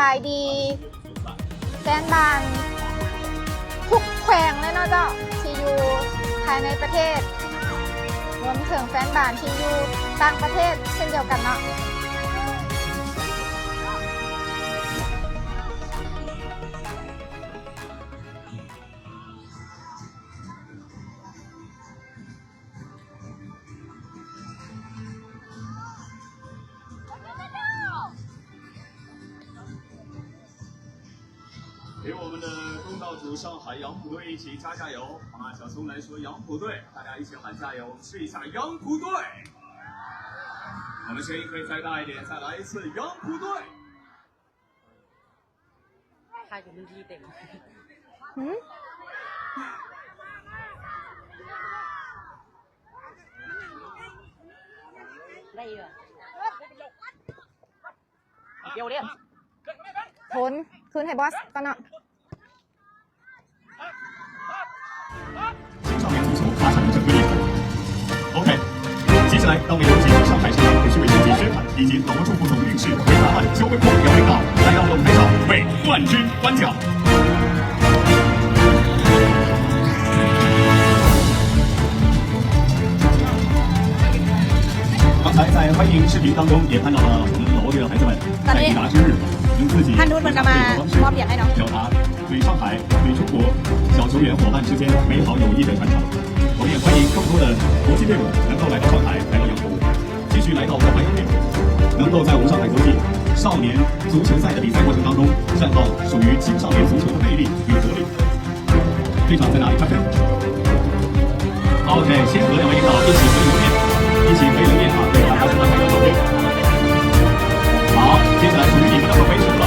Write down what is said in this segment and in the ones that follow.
ບາຍດີແຟນບານທຸກແຂວງເລີຍເນາະເຈົ້າ ທີ່ຢູ່ພາຍໃນປະເທດ ລວມເຖິງແຟນບານທີ່ຢູ່ຕ່າງປະເທດເຊັ່ນດຽວກັນເນາະ. 给我们的东道主上海杨浦队一起加加油，好吗？小松来说杨浦队，大家一起喊加油，我们试一下杨浦队。我们声音可以再大一点，再来一次杨浦队。 ຫືມ? ໄດ້ຢູ່ ດຽວເດ້ ໂທນ ຄືນໃຫ້ບອສກ່ອນເນາະ. 青少年足球发展的整个历程。OK，接下来让我们有请上海市场培训委员及宣传以及夺冠副总领事回答案邱文峰姚领导来到舞台上为冠军颁奖。刚才在欢迎视频当中也看到了我们老挝队的孩子们在抵达之日用自己 ท่านทูตเพิ่นก็มามอบเหรียญให้เนาะ 表达 对上海、对中国小球员伙伴之间美好友谊的传承。我们也欢迎更多的国际队伍能够来到上海，来到杨浦，继续来到我们的欢迎点，能够在我们上海国际少年足球赛的比赛过程当中，绽放属于青少年足球的魅力与活力。队长在哪里？看看。 OK，先和两位领导一起合影留念，一起合影留念啊！对，大家先来拍个照片。好，接下来属于你们的回球了。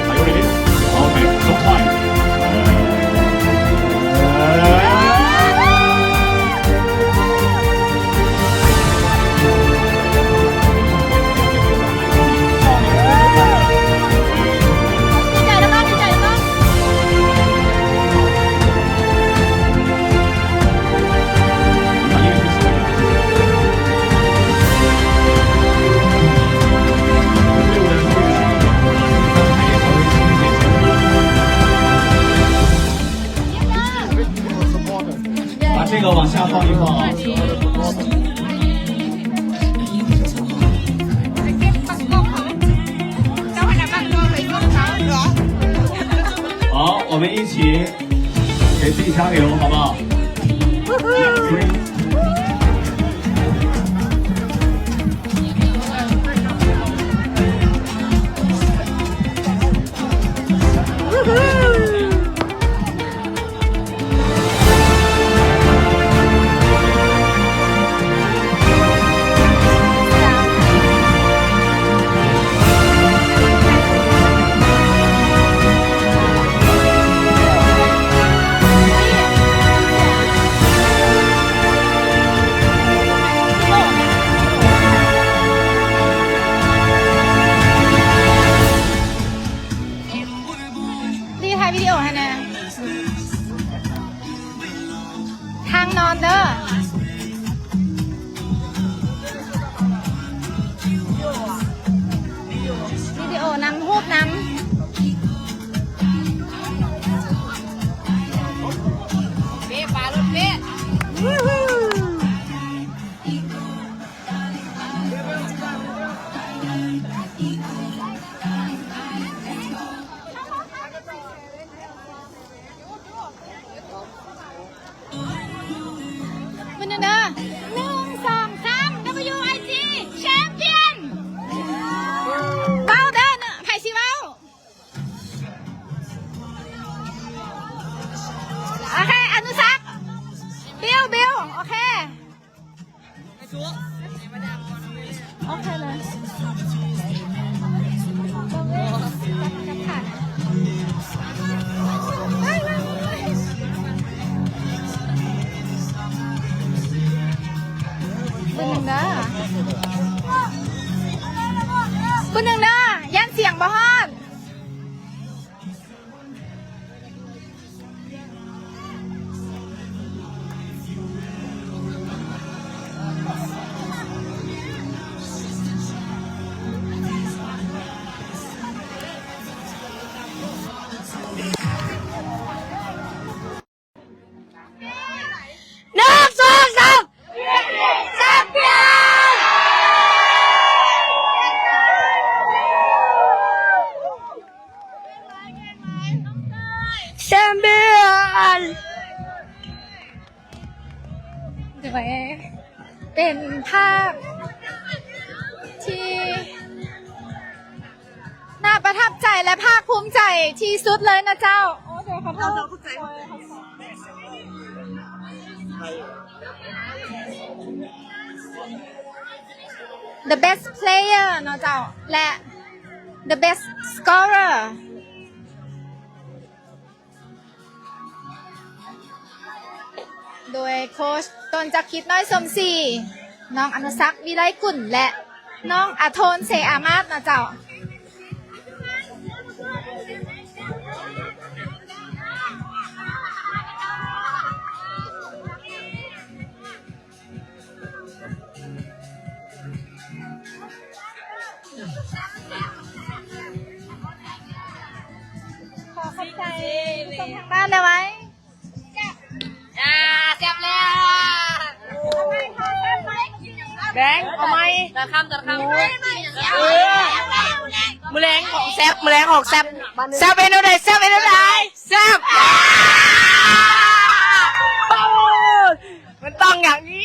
Are you ready? OK, showtime. 把这个往下放一放。 好，我们一起给自己加个油，好不好？ champion ໂດຍເປັນພາບທີ່ໜ້າປະທັບໃຈ ແລະ ພາກພູມໃຈທີ່ສຸດເລີຍນະເຈົ້າ. ໂອ້ ໂດຍ ຂໍໂທດ the best player ເນາະເຈົ້າ ແລະ the best scorer ໂດຍໂຄຊ ຕົ້ນຈັກຄິດ ນ້ອຍສົມສີ, ນ້ອງ ອະນຸສັກ ວິໄລກຸນ ແລະ ນ້ອງ ອາໂທນ ເສອາມາດ ເນາະເຈົ້າ. ຂໍຂອບໃຈຜູ້ຊົມທາງບ້ານແດ່ໄວ. ອ່າ ແຊບແລ້ວ ແບງ ເອົາໃໝ່ ຕອນຄ່ຳ ຕອນຄ່ຳ ມື້ແລງຂອງແຊບ ມື້ແລງຂອງແຊບ ແຊບເປັນແນວໃດ ແຊບເປັນແນວໃດ ແຊບ ມັນຕ້ອງຢ່າງນີ້.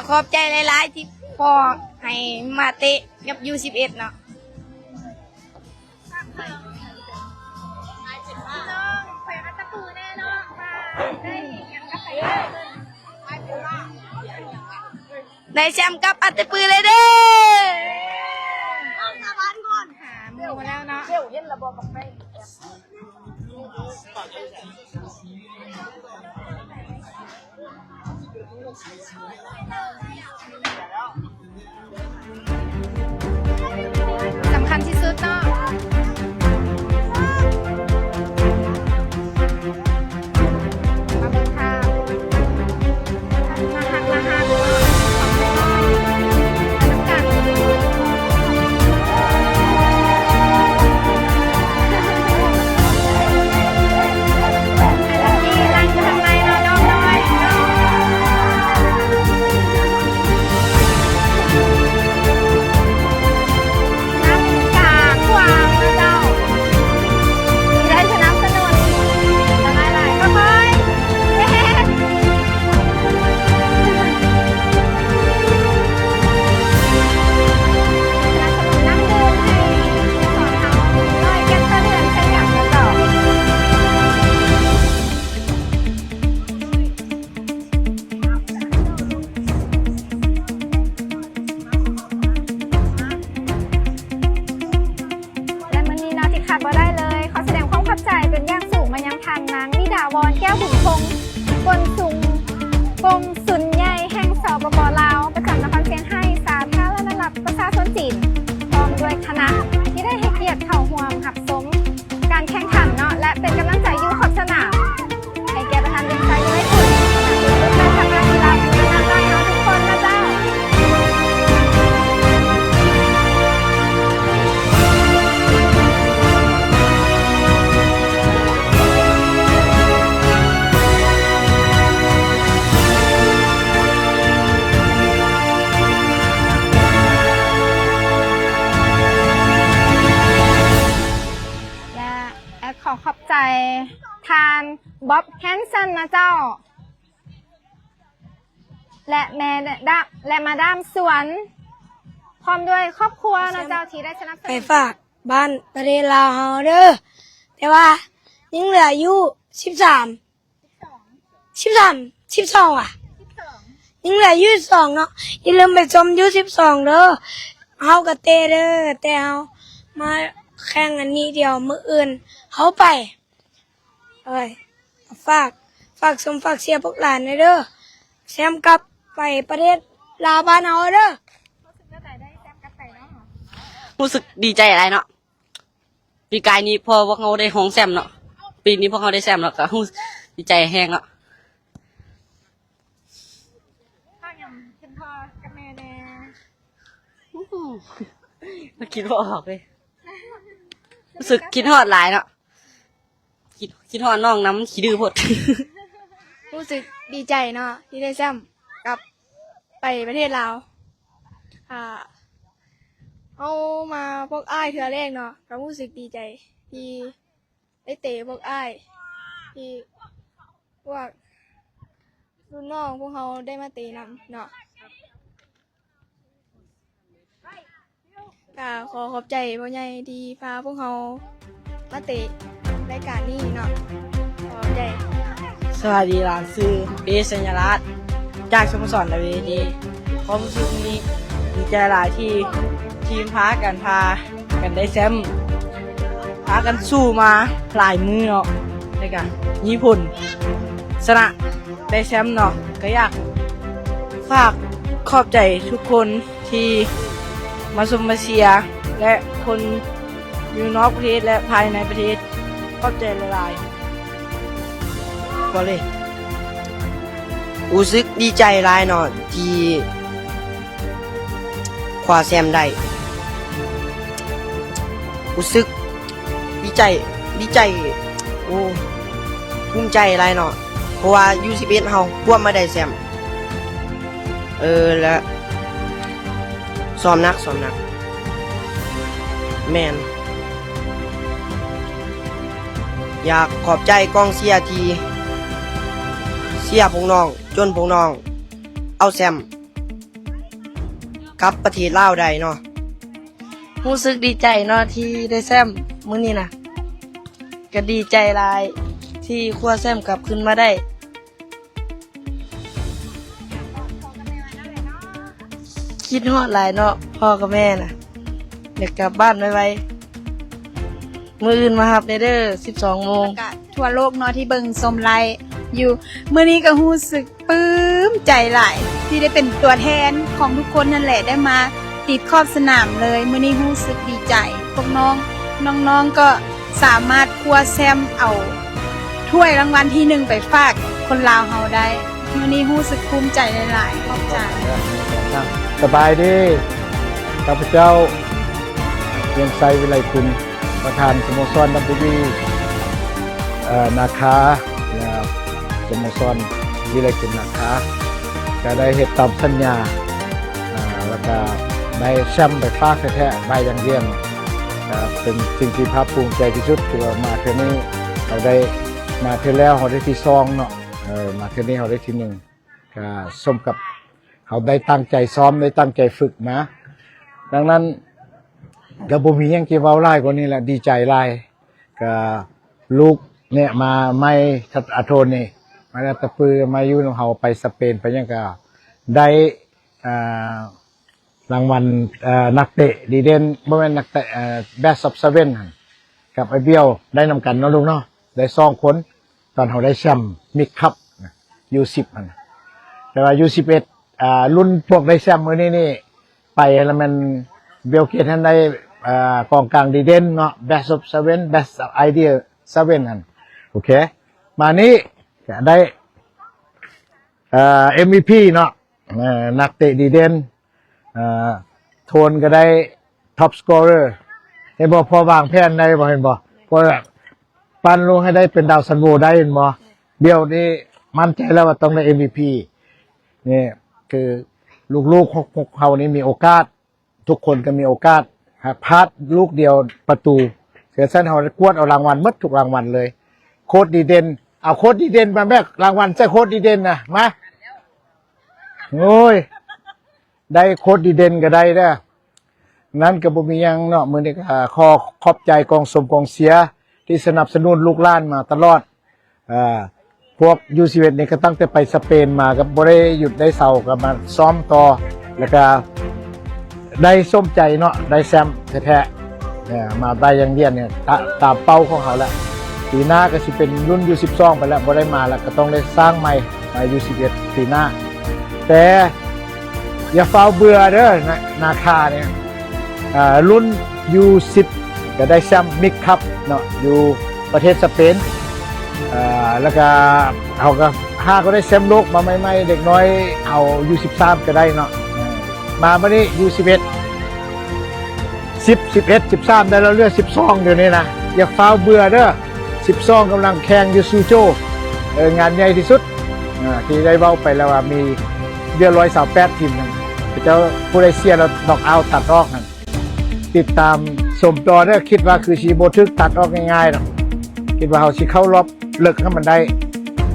ຂອບໃຈຫຼາຍໆ ທີ່ພໍ່ໃຫ້ມາເຕະກັບ ຢູສິບເອັດ ເນາະ. ໄດ້ແຊມກັບອັດຕະປືເລີຍເດີ. ຫາໝູ່ແລ້ວເນາະ. ສຳຄັນທີ່ສຸດເນາະ. ມາເບິ່ງພາບໜ້າຮັກໆເນາະ ຂອງນ້ອງໆ ໄປນຳກັນ. ແລະ ມື້ນີ້ເນາະ ທີ່ຂາດບໍ່ໄດ້ເລີຍ ຂໍສະແດງຄວາມຂອບໃຈເປັນຢ່າງສູງມາຍັງທ່ານນາງ ວິດາວອນ ແກ້ວບຸນຄົງ ກົນສຸງ ກົງສຸນໃຫຍ່ແຫ່ງ ສປປ ລາວ ປະຈຳນະຄອນຊຽງໄຮ້ ສາທາລະນະລັດປະຊາຊົນຈີນ ພ້ອມດ້ວຍຄະນະ ທີ່ໄດ້ໃຫ້ກຽດເຂົ້າຮ່ວມຮັບຊົມການແຂ່ງຂັນເນາະ ແລະ ເປັນກຳລັງໃຈຢູ່ຂອບສະໜາມ. ໃຫ້ແກ່ປະທານວຽງໄຊ ໄດ້ຜົນ ແລະ ທາງນັກກິລາທີ່ນຳໃຫ້ເຮົາທຸກຄົນນະເຈົ້າ. ແລະ ແອດຂໍຂອບໃຈທ່ານ ບອບ ແຮນສັນ ນະເຈົ້າ ແລະ ແມ່ດາ ແລະ ມາດາມສວນ ພ້ອມດ້ວຍຄອບຄົວນະເຈົ້າ ທີ່ໄດ້ສະໜັບສະໜູນ ໄປຝາກບ້ານປະເທດລາວເຮົາເດີ. ແຕ່ວ່າຍັງເຫຼືອຢູ່ສິບສາມ ສິບສາມ ສິບສອງຫວາ? ຍັງເຫຼືອຢູ່ສິບສອງເນາະ. ຢ່າລືມໄປຊົມຢູ່ສິບສອງເດີ. ເຮົາກະເຕະເດີ ແຕ່ເຮົາມາແຂ່ງອັນນີ້ດຽວ ມື້ອື່ນເຮົາໄປ. ເອີຍ ຝາກ ຝາກຊົມຝາກເຊຍພວກຫຼານແດ່ເດີ. ແຊມກັບໄປປະເທດລາວບ້ານເຮົາເດີ. ຮູ້ສຶກດີໃຈຫຼາຍເນາະ. ປີກາຍນີ້ພໍພວກເຮົາໄດ້ຮອງແຊມເນາະ. ປີນີ້ພວກເຮົາໄດ້ແຊມເນາະ ກະຮູ້ສຶກດີໃຈແຮງເນາະ. ເວົ້າຫຍັງເຖິງພໍ່ກັບແມ່ແດ່? ຄິດບໍ່ອອກເລີຍ. ຮູ້ສຶກຄິດຮອດຫຼາຍເນາະ. ຄິດ ຄິດຮອດນ້ອງນຳ ຂີ້ດື້ໂພດ. ຮູ້ສຶກດີໃຈເນາະ ທີ່ໄດ້ແຊມກັບໄປປະເທດລາວ. ອ່າ ເຮົາມາພວກອ້າຍເທື່ອແລກເນາະ ກໍຮູ້ສຶກດີໃຈທີ່ໄດ້ເຕະພວກອ້າຍ ທີ່ພວກລຸ້ນນ້ອງພວກເຮົາໄດ້ມາເຕະນຳເນາະ. ກະຂໍຂອບໃຈພໍ່ໃຫຍ່ທີ່ພາພວກເຮົາມາເຕະລາຍການນີ້ເນາະ. ຂອບໃຈ. ສະບາຍດີຫຼານ, ຊື່ ເອ ສັນຍາລາດ ຈາກສະໂມສອນ ແອລ ເອ ດີ. ຄວາມຮູ້ສຶກນີ້ດີໃຈຫຼາຍທີ່ທີມພາກັນ ພາກັນໄດ້ແຊ້ມ, ພາກັນສູ້ມາຫຼາຍມື້ເນາະ ແລ້ວກະມີຜົນຊະນະໄດ້ແຊ້ມເນາະ. ກະຢາກ ຝາກຂອບໃຈທຸກຄົນທີ່ມາຊົມມາເຊຍ ແລະ ຄົນຢູ່ນອກປະເທດ ແລະ ພາຍໃນປະເທດ. ຂອບໃຈຫຼາຍໆ. ກໍເລີຍ ຮູ້ສຶກດີໃຈຫຼາຍເນາະ ທີ່ຄວ້າແຊ້ມໄດ້. ຮູ້ສຶກດີໃຈ, ດີໃຈ, ໂອ້ ພູມໃຈຫຼາຍເນາະ. ເພາະວ່າ ຢູສິບເອັດ ເຮົາກວມມາໄດ້ແຊ້ມ. ເອີ ແລະ ຊ້ອມໜັກ, ຊ້ອມໜັກ. ແມ່ນ. ຢາກຂອບໃຈກອງເຊຍທີ່ເຊຍພວກນ້ອງ ຈົນພວກນ້ອງເອົາແຊ້ມກັບປະເທດລາວໄດ້ເນາະ. ຮູ້ສຶກດີໃຈເນາະ ທີ່ໄດ້ແຊ້ມມື້ນີ້ນະ. ກະດີໃຈຫຼາຍທີ່ຄວ້າແຊ້ມກັບຄືນມາໄດ້. ຄິດຮອດຫຼາຍເນາະ ພໍ່ກັບແມ່ນະ. ຢາກກັບບ້ານໄວໆ. ມື້ອື່ນມາຮັບແດ່ເດີ ສິບສອງໂມງ. ກະທົ່ວໂລກເນາະ ທີ່ເບິ່ງຊົມໄລຟ໌ຢູ່. ມື້ນີ້ກະຮູ້ສຶກ ປຶ້ມໃຈຫຼາຍທີ່ໄດ້ເປັນຕົວແທນຂອງທຸກຄົນນັ້ນແຫຼະ ໄດ້ມາຕິດຂອບສະໜາມເລີຍ. ມື້ນີ້ຮູ້ສຶກດີໃຈ ພວກນ້ອງ ນ້ອງໆກໍສາມາດຄວ້າແຊ້ມເອົາຖ້ວຍລາງວັນທີໜຶ່ງໄປຝາກຄົນລາວເຮົາໄດ້. ມື້ນີ້ຮູ້ສຶກພູມໃຈຫຼາຍໆ. ຂອບໃຈ. ສະບາຍດີ, ຂ້າພະເຈົ້າ ວຽງໄຊ ວິໄລກຸນ ປະທານສະໂມສອນ ດັບເບິນຢູ ເອີ ນາຄາ ແລະ ສະໂມສອນ ວິໄລກຸນ ນາຄາ ກະໄດ້ເຮັດຕາມສັນຍາ ອາ ແລ້ວກະໄດ້ແຊ້ມໄປຝາກແທ້ໆ ໄດ້ຢ່າງດຽວ ກະເປັນສິ່ງທີ່ພາກພູມໃຈທີ່ສຸດ ທີ່ວ່າມາເທື່ອນີ້ ເຮົາໄດ້ມາເທື່ອແລ້ວ ເຮົາໄດ້ທີສອງເນາະ ເອີ ມາເທື່ອນີ້ເຮົາໄດ້ທີໜຶ່ງ ກະສົມກັບເຮົາໄດ້ຕັ້ງໃຈຊ້ອມ ໄດ້ຕັ້ງໃຈຝຶກມາ. ດັ່ງນັ້ນກະບໍ່ມີຫຍັງທີ່ເວົ້າຫຼາຍກວ່ານີ້ແຫຼະ ດີໃຈຫຼາຍ. ກະລູກເນຍມາໃໝ່ ອາໂທນີ້ ມາແລ້ວຕະປື ມາຢູ່ນຳເຮົາ ໄປສະເປນໄປຫຍັງ ກະໄດ້ ອາ ລາງວັນ ເອີ ນັກເຕະດີເດັ່ນ ບໍ່ແມ່ນນັກເຕະ ເອີ Best of Seven ຫັ້ນ ກັບອ້າຍບຽວ ໄດ້ນຳກັນເນາະລູກເນາະ ໄດ້ສອງຄົນ. ຕອນເຮົາໄດ້ແຊ້ມມິກຄັບນະ ຢູສິບຫັ້ນນະ. ແຕ່ວ່າຢູສິບເອັດ ອ່າ ລຸ້ນພວກໄດ້ແຊ້ມມື້ນີ້ນີ້ ໄປຫັ້ນລະແມ່ນ ບິວເກດຫັ້ນໄດ້ ອ່າ ກອງກາງດີເດັ່ນເນາະ Best of Seven Best Idea Seven ຫັ້ນ. ໂອເຄ ມານີ້ກະໄດ້ ເອີ ເອັມວີພີເນາະ ເອີ ນັກເຕະດີເດັ່ນ ເອີ ໂທນກໍໄດ້ Top Scorer ເຫັນບໍ່? ພໍວາງແຜນໄດ້ບໍ່? ເຫັນບໍ່? ພໍແບບ ປັ່ນລູກໃຫ້ໄດ້ເປັນດາວຊັນໂວໄດ້ແມ່ນບໍ່? ດຽວນີ້ໝັ້ນໃຈແລ້ວວ່າຕ້ອງໄດ້ເອັມວີພີ. ນີ້ຄືລູກໆຂອງພວກເຮົານີ້ມີໂອກາດ ທຸກຄົນກໍມີໂອກາດ ຫາກພາດລູກດຽວປະຕູ. ຄືຊັ້ນເຮົາກວດເອົາລາງວັນໝົດທຸກລາງວັນເລີຍ. ໂຄດດີເດັ່ນ ເອົາໂຄດດີເດັ່ນມາແບກລາງວັນໃສ່ໂຄດດີເດັ່ນນະ ມາ. ໂອ້ຍ ໄດ້ໂຄດດີເດັ່ນກໍໄດ້ເດີ. ນັ້ນກໍບໍ່ມີຫຍັງເນາະ. ມື້ນີ້ກໍຂໍຂອບໃຈກອງຊົມກອງເຊຍທີ່ສະໜັບສະໜູນລູກຫຼານມາຕະຫຼອດ. ເອີ ພວກຢູສິບເອັດນີ້ກໍຕັ້ງແຕ່ໄປສະເປນມາກໍບໍ່ໄດ້ຢຸດໄດ້ເຊົາ ກໍມາຊ້ອມຕໍ່ ແລ້ວກໍໄດ້ສົມໃຈເນາະ ໄດ້ແຊ້ມແທ້ໆ. ເອີ ມາໄດ້ຢ່າງດຽວນີ້ ຕາ ຕາມເປົ້າຂອງເຮົາແຫຼະ. ປີໜ້າກໍຊິເປັນລຸ້ນຢູສິບສອງໄປແລ້ວ ບໍ່ໄດ້ມາແລ້ວ ກໍຕ້ອງໄດ້ສ້າງໃໝ່ ມາຢູສິບເອັດປີໜ້າ. ແຕ່ຢ່າຟ້າວເບື່ອເດີ ນາ ນາຄານີ້ ອ່າ ລຸ້ນຢູສິບກໍໄດ້ແຊ້ມມິກຄັບເນາະ ຢູ່ປະເທດສະເປນ. ອ່າ ແລ້ວກໍເຮົາກໍຫາກໍໄດ້ແຊ້ມໂລກມາໃໝ່ໆ ເດັກນ້ອຍເອົາຢູສິບສາມກໍໄດ້ເນາະ. ມາບັດນີ້ຢູສິບເອັດ ສິບ ສິບເອັດ ສິບສາມ ໄດ້ແລ້ວ ເຫຼືອສິບສອງດຽວນີ້ນະ. ຢ່າຟ້າວເບື່ອເດີ ສິບສອງກຳລັງແຂ່ງຢູ່ຊູໂຈ. ເອີ ງານໃຫຍ່ທີ່ສຸດ ອ່າ ທີ່ໄດ້ເວົ້າໄປແລ້ວວ່າມີດຽວຮ້ອຍຊາວແປດທີມນັ້ນ ເຈົ້າ ຜູ້ໃດເສຍແລ້ວນັອກເອົາຕັດອອກຫັ້ນ. ຕິດຕາມຊົມຕໍ່ເດີ. ຄິດວ່າຄືຊິບໍ່ຖືກຕັດອອກງ່າຍໆດອກ. ຄິດວ່າເຮົາຊິເຂົ້າລອບເລິກໃຫ້ມັນໄດ້.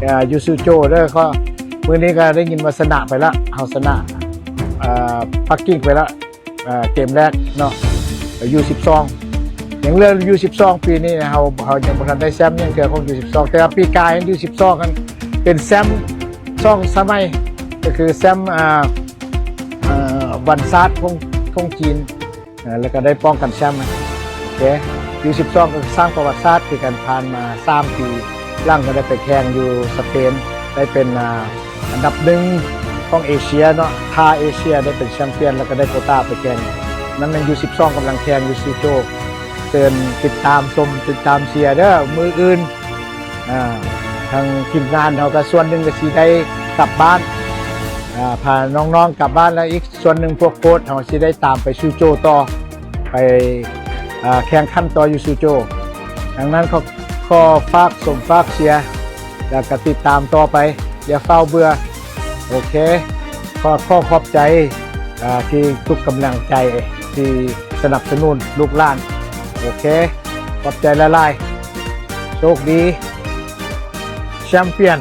ເອີ ຢູຊູໂຈເດີ. ກໍມື້ນີ້ກໍໄດ້ຍິນວ່າຊະນະໄປລະ, ເຮົາຊະນະ ເອີ ປັກກິ່ງໄປລະ ເອີ ເກມແລກເນາະ ຢູສິບສອງ. ຍັງເຫຼືອຢູສິບສອງ ປີນີ້ເຮົາ ເຮົາຍັງບໍ່ທັນໄດ້ແຊ້ມຫຍັງເທື່ອຂອງຢູສິບສອງ, ແຕ່ວ່າປີກາຍຢູສິບສອງຫັ້ນເປັນແຊ້ມສອງສະໄໝ, ກໍຄືແຊ້ມ ອ່າ ເອີ ວັນຊາດຂອງ ຂອງຈີນ ເອີ ແລ້ວກໍໄດ້ປ້ອງກັນແຊ້ມ. ໂອເຄ ຢູສິບສອງ ກໍສ້າງປະຫວັດສາດຄືກັນ. ຜ່ານມາສາມປີຫຼັງກໍໄດ້ໄປແຂ່ງຢູ່ສະເປນ ໄດ້ເປັນ ອ່າ ອັນດັບໜຶ່ງຂອງເອເຊຍເນາະ, ທ່າເອເຊຍ ໄດ້ເປັນແຊັມປຽນ ແລ້ວກໍໄດ້ໂຄຕ້າໄປແຂ່ງ. ນັ້ນແມ່ນຢູສິບສອງ ກຳລັງແຂ່ງຢູ່ຊູໂຈ. ເຊີນຕິດຕາມຊົມ ຕິດຕາມເຊຍເດີ. ມື້ອື່ນ ອ່າ ທາງທີມງານເຮົາກໍສ່ວນໜຶ່ງກໍຊິໄດ້ກັບບ້ານ ອ່າ ພານ້ອງໆກັບບ້ານ, ແລ້ວອີກສ່ວນໜຶ່ງພວກໂຄດເຮົາຊິໄດ້ຕາມໄປຊູໂຈຕໍ່ ໄປ ອ່າ ແຂ່ງຂັນຕໍ່ຢູ່ຊູໂຈ. ດັ່ງນັ້ນ ຂໍ ຂໍຝາກຊົມຝາກເຊຍ ແລ້ວກໍຕິດຕາມຕໍ່ໄປ ຢ່າຟ້າວເບື່ອ. ໂອເຄ ຂໍ ຂໍຂອບໃຈ ອ່າ ທີ່ທຸກກຳລັງໃຈທີ່ສະໜັບສະໜູນລູກຫຼານ. ໂອເຄ ຂອບໃຈຫຼາຍໆ. ໂຊກດີ. ແຊັມປຽນ.